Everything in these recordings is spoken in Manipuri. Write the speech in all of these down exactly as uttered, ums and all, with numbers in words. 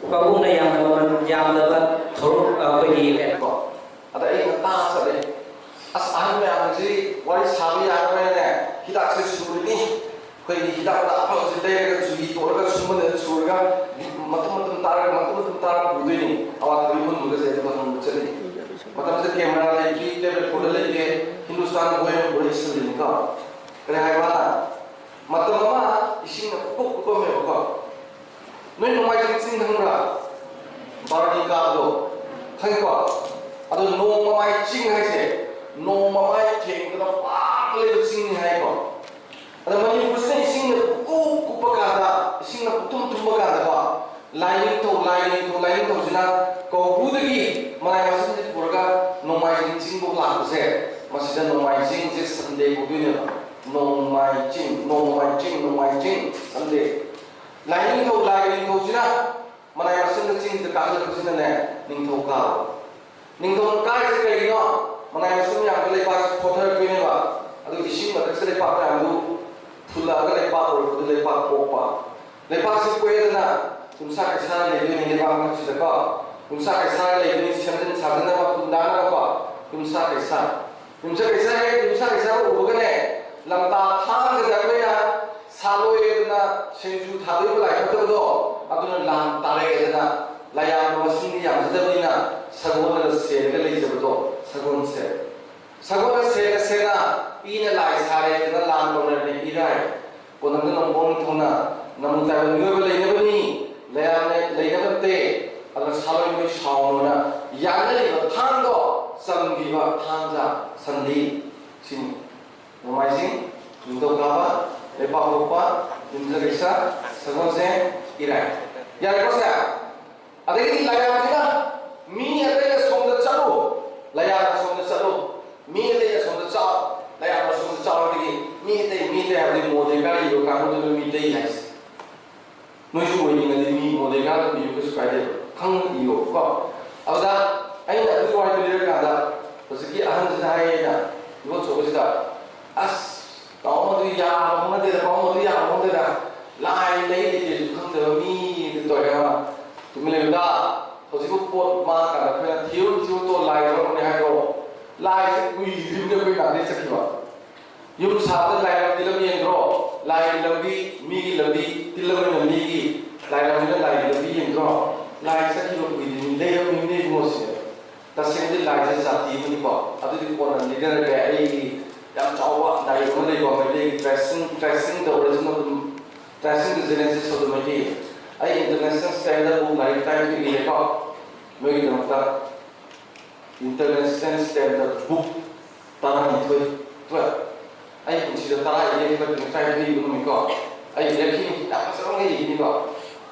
ꯄꯥꯕꯨꯡꯅ ꯌꯥꯝꯅ ꯃꯃꯜ ꯌꯥꯝꯂꯕ ꯊꯧꯔꯝ ꯑꯩꯈꯣꯏꯒꯤ ꯀꯩꯅꯣ꯫ ꯑꯗ ꯑꯩ ꯉꯟꯇꯥ ꯆꯠꯂꯦ꯫ ꯑꯁ, ꯑꯍꯟ ꯃꯌꯥꯝꯁꯤ ꯋꯥꯔꯤ ꯁꯥꯕ ꯌꯥꯔꯔꯣꯏꯅꯦ, ꯍꯤꯗꯥꯛꯁꯦ ꯁꯨꯔꯅꯤ꯫ ꯑꯩꯈꯣꯏꯒꯤ ꯍꯤꯗꯥꯛ ꯃꯅꯥ ꯑꯐꯕꯁꯦ ꯂꯩꯔꯒ ꯆꯨꯍꯤ ꯇꯣꯠꯂꯒ ꯁꯨꯝꯕꯗ ꯁꯨꯔꯒ ꯃꯇꯨꯝ ꯃꯇꯨꯝ ꯇꯥꯔꯒ ꯃꯇꯨꯝ ꯃꯇꯨꯝ ꯇꯥꯔꯒ ꯄꯨꯗꯣꯏꯅꯤ꯫ ꯑꯋꯥꯊꯕꯤ ꯍꯨꯟꯕꯒꯁꯦ ꯑꯗꯨꯒ ꯍꯪꯕ ꯆꯠꯂꯤ꯫ ꯃꯇꯝꯁꯤꯗ ꯀꯦꯃꯦꯔꯥ ꯂꯩꯇꯦ, ꯇꯦꯞ ꯔꯦꯀꯣꯔꯗꯔ ꯂꯩꯇꯦ, ꯍꯤꯟꯗꯨꯁꯇꯥꯟ ꯕꯣꯏ ꯑꯃ ꯄꯨꯔ ꯏꯁꯤꯜꯂꯤꯅꯤꯀꯣ꯫ ꯀꯔꯤ ꯍꯥꯏꯕ? ꯃꯇꯝ ꯑꯃ ꯏꯁꯤꯡꯅ ꯄꯨꯀꯨꯞ ꯀꯨꯞꯄꯝꯃꯦꯕꯀꯣ꯫ ꯅꯣꯏ ꯅꯣꯡꯃꯥꯏꯖꯤꯡ ꯆꯤꯡ ꯈꯪꯕ꯭ꯔꯥ? ꯕꯥꯔꯨꯅꯤ ꯀꯥꯕꯗꯣ ꯈꯪꯉꯤꯀꯣ? ꯑꯗꯣ ꯅꯣꯡ ꯃꯃꯥꯏ ꯆꯤꯡ ꯍꯥꯏꯁꯦ ꯅꯣꯡ ꯃꯃꯥꯏ ꯊꯦꯡꯗꯅ ꯋꯥꯡꯅ ꯂꯩꯕ ꯆꯤꯡꯅꯤ ꯍꯥꯏꯀꯣ꯫ ꯑꯗꯣ ꯃꯅꯤꯄꯨꯔꯁꯤꯅ ꯏꯁꯤꯡꯅ ꯄꯨꯀꯨꯞ ꯀꯨꯞꯄ ꯀꯥꯟꯗ, ꯏꯁꯤꯡꯅ ꯄꯨꯛꯊꯨꯝ ꯊꯨꯝꯕ ꯀꯥꯟꯗꯀꯣ, ꯂꯥꯏꯅꯤꯡꯊꯧ, ꯂꯥꯏꯅꯤꯡꯊꯧ, ꯂꯥꯏꯅꯤꯡꯊꯧꯁꯤꯅ ꯀꯧꯕꯨꯗꯒꯤ ꯃꯅꯥꯏ ꯃꯁꯤꯡꯁꯦ ꯄꯨꯔꯒ ꯅꯣꯡꯃꯥꯏꯖꯤꯡ ꯆꯤꯡꯐꯧ ꯂꯥꯛꯄꯁꯦ, ꯃꯁꯤꯗ ꯅꯣꯡꯃꯥꯏꯖꯤꯡꯁꯦ ꯁꯟꯗꯦ ꯀꯧꯗꯣꯏꯅꯦꯕ꯫ ꯅꯣꯡꯃꯥꯏꯖꯤꯡ, ꯅꯣꯡꯃꯥꯏꯖꯤꯡ, ꯅꯣꯡꯃꯥꯏꯖꯤꯡ, ꯁꯟꯗꯦ꯫ ꯂꯥꯏꯅꯤꯡꯊꯧ, ꯂꯥꯏꯅꯤꯡꯊꯧꯁꯤꯅ ꯃꯅꯥꯏ ꯃꯁꯤꯡꯗ ꯆꯤꯡꯁꯤꯗ ꯀꯥꯈꯠꯂꯛꯄꯁꯤꯅꯅꯦ, ꯅꯤꯡꯊꯧ ꯀꯥꯕ꯫ ꯅꯤꯡꯊꯧꯅ ꯀꯥꯔꯤꯁꯦ ꯀꯩꯒꯤꯅꯣ? ꯃꯅꯥꯏ ꯃꯁꯤꯡ ꯃꯌꯥꯝꯗꯣ ꯂꯩꯕꯥꯛꯁꯤ ꯊꯣꯊꯔꯛꯇꯣꯏꯅꯦꯕ꯫ ꯑꯗꯨ ꯏꯁꯤꯡ ꯃꯊꯛꯁꯤꯗ ꯂꯩꯕꯥꯛ ꯃꯌꯥꯝꯗꯨ ꯐꯨꯜꯂꯛꯑꯒ ꯂꯩꯕꯥꯛ ꯑꯣꯏꯔꯛꯄꯗꯨ ꯂꯩꯕꯥꯛ ꯄꯣꯛꯄ꯫ ꯂꯩꯕꯥꯛꯁꯤ ꯄꯣꯛꯑꯦꯗꯅ ꯌꯨꯝꯁꯥ ꯀꯩꯁꯥ ꯂꯩꯗꯣꯏꯅꯤ ꯂꯩꯕꯥꯛ ꯃꯊꯛꯁꯤꯗꯀꯣ꯫ ꯌꯨꯝꯁꯥ ꯀꯩꯁꯥ ꯂꯩꯗꯣꯏꯅꯤ ꯁꯦꯝꯖꯤꯟ ꯁꯥꯖꯤꯟꯅꯕ ꯈꯨꯟꯗꯥꯅꯕꯀꯣ꯫ ꯌꯨꯝꯁꯥ ꯀꯩꯁꯥ꯫ ꯌꯨꯝꯁꯥ ꯀꯩꯁꯥ ꯍꯦꯛ ꯌꯨꯝꯁꯥ ꯀꯩꯁꯥ ꯎꯕꯒꯅꯦ, ꯂꯝꯇꯥ ꯊꯥꯡꯒꯗ ꯑꯩꯈꯣꯏꯅ ꯁꯥ ꯂꯣꯏꯔꯦꯗꯅ ꯁꯤꯡꯖꯨ ꯊꯥꯗꯣꯏꯕ ꯂꯥꯏ ꯐꯠꯇꯕꯗꯣ, ꯑꯗꯨꯅ ꯂꯥꯟ ꯇꯥꯔꯛꯑꯦꯗꯅ ꯂꯥꯏꯌꯥꯝꯕ ꯃꯁꯤꯡꯗꯤ ꯌꯥꯝꯖꯗꯕꯅꯤꯅ ꯁꯒꯣꯜꯅꯒ ꯁꯦꯜꯂꯒ ꯂꯩꯖꯕꯗꯣ, ꯁꯒꯣꯜꯁꯦ꯫ ꯁꯒꯣꯜꯅ ꯁꯦꯜꯅ ꯁꯦꯜꯅ ꯏꯅ ꯂꯥꯏ ꯁꯥꯔꯦꯗꯅ ꯂꯥꯟ ꯇꯧꯅꯔꯦ ꯏꯔꯥꯏ꯫ ꯀꯣꯅꯨꯡꯗ ꯅꯣꯡꯄꯣꯛ ꯅꯤꯡꯊꯧꯅ ꯅꯃꯨ ꯇꯥꯏꯕ ꯃꯤꯑꯣꯏꯕ ꯂꯩꯅꯕꯅꯤ, ꯂꯩꯔꯥꯡ ꯂꯩꯅꯕ ꯅꯠꯇꯦ꯫ ꯑꯗꯨꯅ ꯁꯥꯂꯣꯏ ꯃꯣꯏ ꯁꯥꯎꯅꯣꯅ ꯌꯥꯅꯔꯤꯕ ꯊꯥꯡꯗꯣ ꯆꯝꯈꯤꯕ ꯊꯥꯡꯖ ꯁꯟꯗꯤ ꯁꯤꯅꯤ꯫ ꯅꯣꯡꯃꯥꯏꯖꯤꯡ, ꯅꯤꯡꯊꯧꯀꯥꯕ, ꯂꯩꯄꯥꯛꯄꯣꯛꯄ, ꯌꯨꯝꯁꯀꯩꯁ, ꯁꯒꯣꯜꯁꯦꯟ, ꯏꯔꯥꯏ꯫ ꯌꯥꯔꯦꯀꯣ ꯁꯦ? ꯑꯗꯒꯤꯗꯤ ꯂꯥꯏꯌꯥꯝꯁꯤꯅ ꯃꯤ ꯑꯇꯩ ꯑꯁꯣꯝꯗ ꯆꯠꯂꯨ, ꯂꯥꯏꯌꯥꯝ ꯑꯁꯣꯝꯗ ꯆꯠꯂꯨ, ꯃꯤ ꯑꯇꯩ ꯑꯁꯣꯝꯗ ꯆꯥꯎ, ꯂꯥꯏꯌꯥꯝ ꯑꯁꯣꯝꯗ ꯆꯥꯎ꯫ ꯑꯗꯒꯤ ꯃꯤ ꯑꯇꯩ, ꯃꯤ ꯑꯇꯩ ꯍꯥꯏꯕꯗꯤ ꯃꯣꯗꯦ ꯀꯥꯔꯤꯕ ꯀꯥꯡꯕꯨꯗꯨꯅ ꯃꯤ ꯑꯇꯩ ꯍꯥꯏꯁꯦ꯫ ꯅꯣꯏꯁꯨ ꯑꯣꯏꯅꯤꯡꯉꯗꯤ ꯃꯤ ꯃꯣꯗꯦ ꯀꯥꯔ ꯏꯌꯨ, ꯀꯩꯁꯨ ꯀꯥꯏꯗꯦꯕ, ꯈꯪꯅ ꯏꯌꯣꯕꯀꯣ꯫ ꯑꯗꯨꯗ ꯑꯩꯅ ꯑꯗꯨꯒꯤ ꯋꯥꯔꯤꯗꯨ ꯂꯤꯔꯀꯥꯟꯗ ꯍꯧꯖꯤꯛꯀꯤ ꯑꯍꯟꯁꯤꯅ ꯍꯥꯏꯌꯦꯅ, ꯏꯕꯣꯆꯧꯕꯁꯤꯗ, "ꯑꯁ, ꯇꯥꯃꯣ, ꯃꯗꯨ ꯌꯥꯕ ꯍꯧꯅꯗꯦꯗ, ꯇꯥꯃꯣ, ꯃꯗꯨ ꯌꯥꯕ ꯍꯧꯅꯗꯦꯗ, ꯂꯥꯏ ꯂꯩ ꯂꯩꯇꯦꯁꯨ ꯈꯪꯗꯕ ꯃꯤꯗꯨ ꯇꯧꯔꯦ ꯑꯃ꯫ ꯃꯤꯂꯦꯕꯗ ꯍꯧꯖꯤꯛꯄꯨ ꯄꯣꯠ ꯃꯥꯡꯉꯀꯥꯟꯗ ꯑꯩꯈꯣꯏꯅ ꯊꯤꯔꯨ ꯊꯤꯔꯨ ꯇꯣ ꯂꯥꯏ ꯂꯧꯔꯝꯃꯦ ꯍꯥꯏꯗꯣ, ꯂꯥꯏꯁꯦ ꯀꯨꯏꯗ꯭ꯔꯤꯕꯅꯦ ꯑꯩꯈꯣꯏ ꯅꯥꯗꯩ ꯆꯠꯈꯤꯕ꯫ ꯌꯨꯝ ꯁꯥꯕꯗ ꯂꯥꯏ ꯂꯝꯗꯤ ꯂꯝ ꯌꯦꯡꯗ꯭ꯔꯣ? ꯂꯥꯏꯒꯤ ꯂꯝꯕꯤ, ꯃꯤꯒꯤ ꯂꯝꯕꯤ, ꯇꯤꯜꯂꯝꯕꯅ ꯃꯤꯒꯤ, ꯂꯥꯏ ꯂꯝꯕꯤꯅ ꯂꯥꯏꯒꯤ ꯂꯝꯕꯤ ꯌꯦꯡꯗ꯭ꯔꯣ? ꯂꯥꯏ ꯆꯠꯈꯤꯕ ꯀꯨꯏꯗ꯭ꯔꯤꯕꯅꯤ, ꯂꯩꯔꯝꯃꯤꯕꯅꯦ ꯏꯕꯨꯡꯉꯣꯁꯦ꯫ ꯇꯁꯦꯡꯅꯗꯤ ꯂꯥꯏꯁꯦ ꯖꯥꯇꯤ ꯑꯃꯅꯤꯀꯣ, ꯑꯗꯨꯗꯤ ꯀꯣꯟꯅ ꯂꯤꯅꯔꯒꯦ꯫ ꯑꯩꯒꯤ ꯌꯥꯝ ꯆꯥꯎꯕ ꯂꯥꯏꯔꯤꯛ ꯑꯃ ꯂꯩꯀꯣ, ꯃꯩꯇꯩꯒꯤ Tracing, Tracing the Origin of the, Tracing the Genesis of the Meitei꯫ ꯑꯩ International Standard Book ꯂꯥꯏꯔꯤꯛ ꯇꯔꯥꯅꯤꯊꯣꯏ ꯏꯔꯦꯀꯣ, ꯅꯣꯏꯒꯤꯗꯃꯛꯇ꯫ International Standard Book ꯇꯔꯥꯅꯤꯊꯣꯏ, twelve꯫ ꯑꯩ ꯄꯨꯟꯁꯤꯗ ꯇꯔꯥ ꯏꯔꯦ ꯈꯜꯂꯛꯇꯦ, ꯇꯔꯥꯅꯤꯊꯣꯏ ꯏꯕ ꯉꯝꯃꯤꯀꯣ꯫ ꯑꯩ ꯏꯔꯛꯈꯤꯅꯤ, ꯌꯥꯝ ꯐꯖꯕ ꯑꯃ ꯏꯈꯤꯅꯤꯀꯣ꯫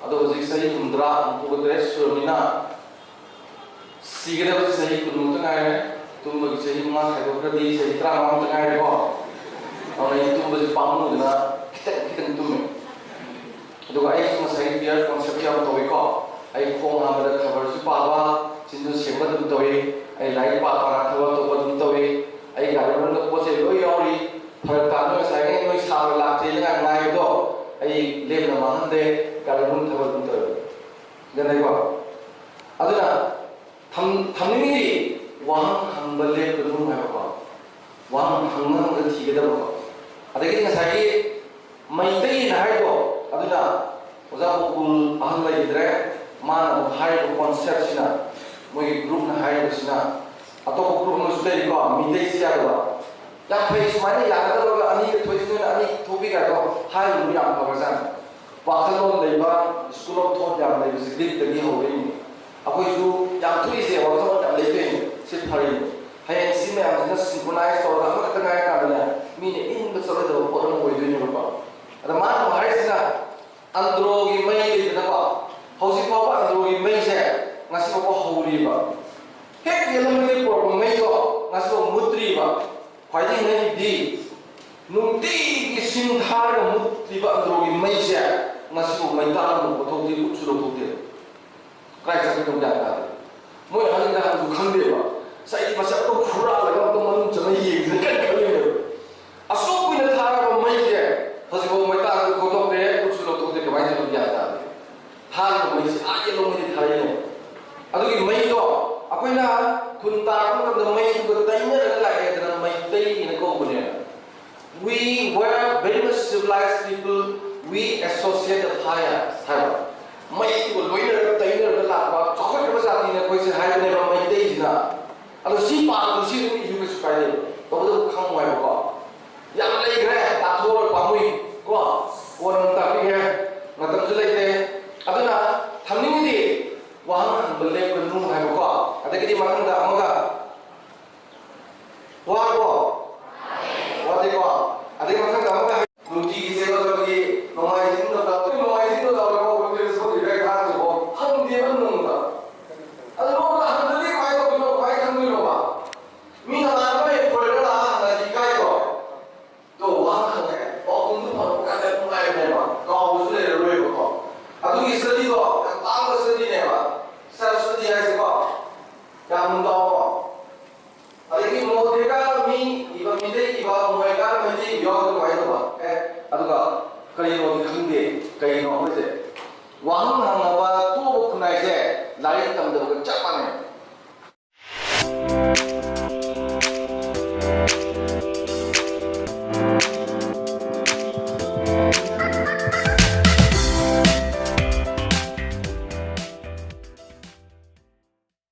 ꯑꯗꯣ ꯍꯧꯖꯤꯛ ꯆꯍꯤ ꯍꯨꯝꯗ꯭ꯔꯥ, ꯍꯨꯝꯐꯨꯒ ꯇꯔꯦꯠ ꯁꯨꯔꯕꯅꯤꯅ, ꯁꯤꯒꯗꯕꯁꯦ ꯆꯍꯤ ꯀꯨꯟꯃꯨꯛꯇ ꯉꯥꯏꯔꯦ, ꯇꯨꯝꯕꯒꯤ ꯆꯍꯤ ꯃꯉꯥ ꯈꯥꯏꯗꯣꯛꯈ꯭ꯔꯗꯤ ꯆꯍꯤ ꯇꯔꯥꯃꯉꯥꯃꯨꯛꯇ ꯉꯥꯏꯔꯦꯀꯣ꯫ ꯑꯗꯨꯅ ꯑꯩ ꯇꯨꯝꯕꯁꯦ ꯄꯥꯝꯃꯨꯗꯅ ꯈꯤꯇꯪ ꯈꯤꯇꯪ ꯇꯨꯝꯃꯦ꯫ ꯑꯗꯨꯒ ꯑꯩꯁꯨ ꯉꯁꯥꯏꯒꯤ peer concept ꯌꯥꯝ ꯇꯧꯋꯤꯀꯣ꯫ ꯑꯩ ꯈꯣꯡ ꯍꯥꯝꯕꯗ ꯈꯕꯔꯁꯨ ꯄꯥꯕ, ꯆꯤꯟꯁꯨ ꯁꯦꯡꯕ ꯑꯗꯨꯝ ꯇꯧꯏ꯫ ꯑꯩ ꯂꯥꯏꯔꯤꯛ ꯄꯥ ꯄꯥꯅ ꯊꯕꯛ ꯑꯇꯣꯞꯄ ꯑꯗꯨꯝ ꯇꯧꯏ꯫ ꯑꯩ ꯒꯥꯔꯤ ꯃꯅꯨꯡꯗ ꯄꯣꯠ ꯆꯩ ꯂꯣꯏ ꯌꯥꯎꯔꯤ꯫ ꯐꯔꯛ ꯇꯥꯗꯅ ꯉꯁꯥꯏꯒꯤ ꯅꯣꯏ ꯁꯥꯡꯅ ꯂꯥꯛꯇꯦꯅ ꯉꯥꯏꯕꯗꯣ ꯑꯩ ꯂꯦꯝꯅ ꯃꯥꯡꯍꯟꯗꯦ꯫ ꯒꯥꯔꯤ ꯃꯅꯨꯡ ꯊꯕꯛ ꯑꯗꯨꯝ ꯇꯧꯏ꯫ ꯒ꯭ꯌꯥꯟ ꯇꯥꯏꯀꯣ? ꯑꯗꯨꯅ ꯊꯝ-, ꯊꯝꯅꯤꯡꯉꯤꯗꯤ ꯋꯥꯍꯪ ꯍꯪꯕ ꯂꯦꯞꯀꯅꯨ ꯍꯥꯏꯕꯀꯣ꯫ ꯋꯥꯍꯪ ꯍꯪꯉ ꯍꯪꯉ ꯊꯤꯒꯗꯕꯀꯣ꯫ ꯑꯗꯒꯤꯗꯤ ꯉꯁꯥꯏꯒꯤ ꯃꯩꯇꯩꯅ ꯍꯥꯏꯗꯣ, ꯑꯗꯨꯅ ꯑꯣꯖꯥ ꯒꯣꯀꯨꯜ ꯑꯍꯜ ꯂꯩꯈꯤꯗ꯭ꯔꯦ, ꯃꯥꯅ ꯑꯃꯨꯛ ꯍꯥꯏꯔꯤꯕ concept ꯁꯤꯅ, ꯃꯣꯏꯒꯤ group ꯅ ꯍꯥꯏꯔꯤꯕꯁꯤꯅ, ꯑꯇꯣꯞꯄ group ꯑꯃꯁꯨ ꯂꯩꯔꯤꯀꯣ, ꯃꯤꯇꯩꯁꯤ ꯌꯥꯗꯕ꯫ ꯌꯥꯝ ꯐꯩ, ꯁꯨꯃꯥꯏꯅ ꯌꯥꯒꯗꯕꯒ ꯑꯅꯤꯒ ꯊꯣꯛꯏ, ꯅꯣꯏꯅ ꯑꯅꯤ ꯊꯣꯛꯄꯤꯒꯗꯣ ꯍꯥꯏꯔꯤꯕ ꯌꯥꯝ ꯐꯕꯖꯥꯠꯅꯤ꯫ ꯋꯥꯈꯜꯂꯣꯟ ꯂꯩꯕ, school of thought ꯌꯥꯝ ꯂꯩꯕꯁꯤ Greek ꯇꯒꯤ ꯍꯧꯔꯛꯏꯅꯤ꯫ ꯑꯩꯈꯣꯏꯁꯨ ꯌꯥꯝ ꯊꯣꯛꯏꯁꯦ ꯋꯥꯈꯜꯂꯣꯟ ꯌꯥꯝ ꯂꯩꯕꯩꯅꯤ, ꯁꯤ ꯐꯔꯤꯅꯤ꯫ ꯍꯌꯦꯡ ꯁꯤ ꯃꯌꯥꯝꯁꯤꯅ synchronize ꯇꯧꯔꯒ ꯑꯃꯈꯛꯇ ꯉꯥꯏꯔꯀꯥꯟꯗꯅꯦ, ꯃꯤꯅ ꯏꯟꯕ ꯆꯠꯂꯣꯏꯗꯕ ꯄꯣꯠ ꯑꯃ ꯑꯣꯏꯗꯣꯏꯅꯦꯕꯀꯣ꯫ ꯑꯗ ꯃꯥꯅ ꯑꯃꯨꯛ ꯍꯥꯏꯔꯤꯁꯤꯅ ꯑꯟꯗ꯭ꯔꯣꯒꯤ ꯃꯩ ꯂꯩꯗꯅꯀꯣ, ꯍꯧꯖꯤꯛ ꯐꯥꯎꯕ ꯑꯟꯗ꯭ꯔꯣꯒꯤ ꯃꯩꯁꯦ ꯉꯁꯤ ꯐꯥꯎꯕ ꯍꯧꯔꯤꯕ, ꯍꯦꯛ ꯌꯦꯜꯂꯝꯕꯗꯒꯤ ꯄꯨꯔꯛꯄ ꯃꯩꯗꯣ ꯉꯁꯤ ꯐꯥꯎ ꯃꯨꯠꯇ꯭ꯔꯤꯕ꯫ ꯈ꯭ꯋꯥꯏꯗꯒꯤ ꯉꯛꯏꯗꯤ ꯅꯨꯡꯇꯤꯒꯤ ꯁꯤꯡ ꯊꯥꯔꯒ ꯃꯨꯠꯂꯤꯕ ꯑꯟꯗ꯭ꯔꯣꯒꯤ ꯃꯩꯁꯦ ꯉꯁꯤꯐꯥꯎ ꯃꯩ ꯇꯥꯔꯒ ꯃꯨꯠꯄ ꯊꯣꯛꯇꯦ, ꯎꯠꯁꯨ ꯂꯧꯊꯣꯛꯇꯦ꯫ ꯀꯗꯥꯏ ꯆꯠꯈꯤꯅꯣ ꯒ꯭ꯌꯥꯟ ꯇꯥꯗꯦ꯫ ꯃꯣꯏ ꯑꯍꯜꯅ ꯍꯪꯕ ꯈꯪꯗꯦꯕ꯫ ꯉꯁꯥꯏꯗꯤ ꯃꯁꯛꯇꯣ ꯍꯨꯔꯥꯜꯂꯒ ꯑꯝꯇ ꯃꯅꯨꯡ ꯆꯪꯉ ꯌꯦꯡꯁꯤꯔ ꯀꯥꯏꯅ ꯈꯜꯂꯤꯅꯦꯕ꯫ ꯑꯁꯨꯛ ꯀꯨꯏꯅ ꯊꯥꯔꯕ ꯃꯩꯁꯦ ꯍꯧꯖꯤꯛꯐꯥꯎ ꯃꯩ ꯇꯥꯔꯒ ꯈꯣꯠꯇꯣꯛꯇꯦ, ꯎꯠꯁꯨ ꯂꯧꯊꯣꯛꯇꯦ, ꯀꯃꯥꯏꯅ ꯇꯧꯔꯤꯅꯣ ꯒ꯭ꯌꯥꯟ ꯇꯥꯗꯦ꯫ ꯊꯥꯔꯤꯕ ꯃꯩ ꯑꯥ ꯌꯦꯠꯂꯣꯝꯗꯒꯤ ꯊꯥꯔꯛꯏꯅꯦ꯫ ꯑꯗꯨꯒꯤ ꯃꯩꯗꯣ ꯑꯩꯈꯣꯏꯅ ꯈꯨꯟ ꯇꯥꯔꯛꯄ ꯃꯇꯝꯗ ꯃꯩꯗꯨꯒ ꯇꯩꯅꯔꯒ ꯂꯥꯛꯑꯦꯗꯅ ꯃꯩꯇꯩꯅ ꯀꯧꯕꯅꯦ꯫ We were very much civilized people, we associate the fire ꯍꯥꯏꯕ꯫ ꯃꯩꯗꯨꯒ ꯂꯣꯏꯅꯔꯒ ꯇꯩꯅꯔꯒ ꯂꯥꯛꯄ ꯆꯥꯎꯈꯠꯈ꯭ꯔꯕ ꯖꯥꯇꯤꯅ ꯑꯩꯈꯣꯏꯁꯦ ꯍꯥꯏꯕꯅꯦꯕ ꯃꯩꯇꯩꯁꯤꯅ꯫ ꯑꯗꯣ ꯁꯤ ꯄꯥꯕꯗꯣ ꯁꯤ ꯑꯗꯨꯝ ꯏꯌꯨ ꯀꯩꯁꯨ ꯀꯥꯏꯗꯦ꯫ ꯇꯧꯕꯇꯕꯨ ꯈꯪꯉꯨ ꯍꯥꯏꯕꯀꯣ꯫ ꯌꯥꯝ ꯂꯩꯈ꯭ꯔꯦ, ꯇꯥꯊꯣꯛꯑꯒ ꯄꯥꯝꯃꯨꯏ ꯀꯣ꯫ ꯀꯣꯟꯅ ꯑꯃꯨꯛ ꯇꯥꯛꯄꯤꯒꯦ꯫ ꯃꯇꯝꯁꯨ ꯂꯩꯇꯦ꯫ ꯑꯗꯨꯅ ꯊꯝꯅꯤꯡꯉꯗꯤ ꯋꯥꯍꯪ ꯍꯪꯕ ꯂꯦꯞꯀꯅꯨ ꯍꯥꯏꯕꯀꯣ꯫ ꯑꯗꯒꯤꯗꯤ ꯃꯊꯪꯗ ꯑꯃꯒ ꯋꯥꯔꯕꯣ? ꯋꯥꯗꯦꯀꯣ? ꯑꯗꯩ ꯃꯊꯪꯗ ꯑꯃꯨꯛꯀ ꯍꯥꯏ-, ꯅꯨꯡꯇꯤꯒꯤ ꯆꯦꯜꯂꯛꯄꯒꯤ ꯅꯣꯡꯃꯥꯏꯖꯤꯡꯗ ꯇꯧ-, ꯅꯣꯡꯃꯥꯏꯖꯤꯡꯗ ꯇꯧꯔꯒ ꯑꯣꯏꯗꯣꯏꯔꯁꯨ ꯏꯕꯥꯏ ꯊꯥꯡꯁꯤꯕꯣ ꯍꯪꯗꯦꯕ ꯅꯣꯡꯃꯗ꯫ ꯑꯗꯨ ꯅꯣꯡꯃꯗ ꯍꯪꯗ꯭ꯔꯗꯤ ꯀꯃꯥꯏꯅ ꯇꯧꯗꯣꯏꯅꯣ? ꯀꯃꯥꯏꯅ ꯈꯪꯗꯣꯏꯅꯣꯕ? ꯃꯤ ꯅꯃꯥꯟꯅꯕ ꯍꯦꯛ ꯐꯣꯔꯦꯟꯗ ꯂꯥꯛꯑ ꯍꯪꯉꯗꯤ ꯏꯀꯥꯏꯗ꯭ꯔꯣ? ꯇꯣ, ꯋꯥꯍꯪ ꯍꯪꯉꯦ꯫ ꯄꯥꯎꯈꯨꯝꯗꯨ ꯐꯪꯕ ꯀꯥꯟꯗ ꯅꯨꯡꯉꯥꯏꯕꯅꯦꯕ꯫ ꯀꯥꯎꯕꯁꯨ ꯂꯩꯔꯔꯣꯏꯕꯀꯣ꯫ ꯑꯗꯨꯒꯤ ꯁ꯭ꯇꯗꯤꯗꯣ ꯌꯥꯝ ꯇꯥꯡꯕ ꯁ꯭ꯇꯗꯤꯅꯦꯕ꯫ Self study ꯍꯥꯏꯁꯦꯀꯣ꯫ ꯌꯥꯝ ꯇꯥꯎꯀꯣ꯫ ꯑꯗꯒꯤ ꯃꯣꯍꯣꯗꯌꯥꯒ ꯃꯤ ꯏꯕ, ꯃꯤꯇꯩ ꯏꯕ, ꯃꯣꯍꯣꯗꯌꯥꯒ ꯃꯩꯇꯩ ꯏꯕ ꯌꯥꯎꯔꯒ ꯀꯃꯥꯏꯅ ꯇꯧꯕ? ꯑꯦ, ꯑꯗꯨꯒ ꯀꯔꯤꯅꯣꯗꯤ ꯈꯪꯗꯦ꯫ ꯀꯩꯅꯣ ꯑꯩꯈꯣꯏꯁꯦ? ꯋꯥꯍꯪ ꯍꯪꯅꯕ ꯇꯣꯛꯑꯕ ꯈꯨꯟꯅꯥꯏꯁꯦ ꯂꯥꯏꯔꯤꯛ ꯇꯝꯗꯕꯒ ꯆꯞ ꯃꯥꯟꯅꯩ꯫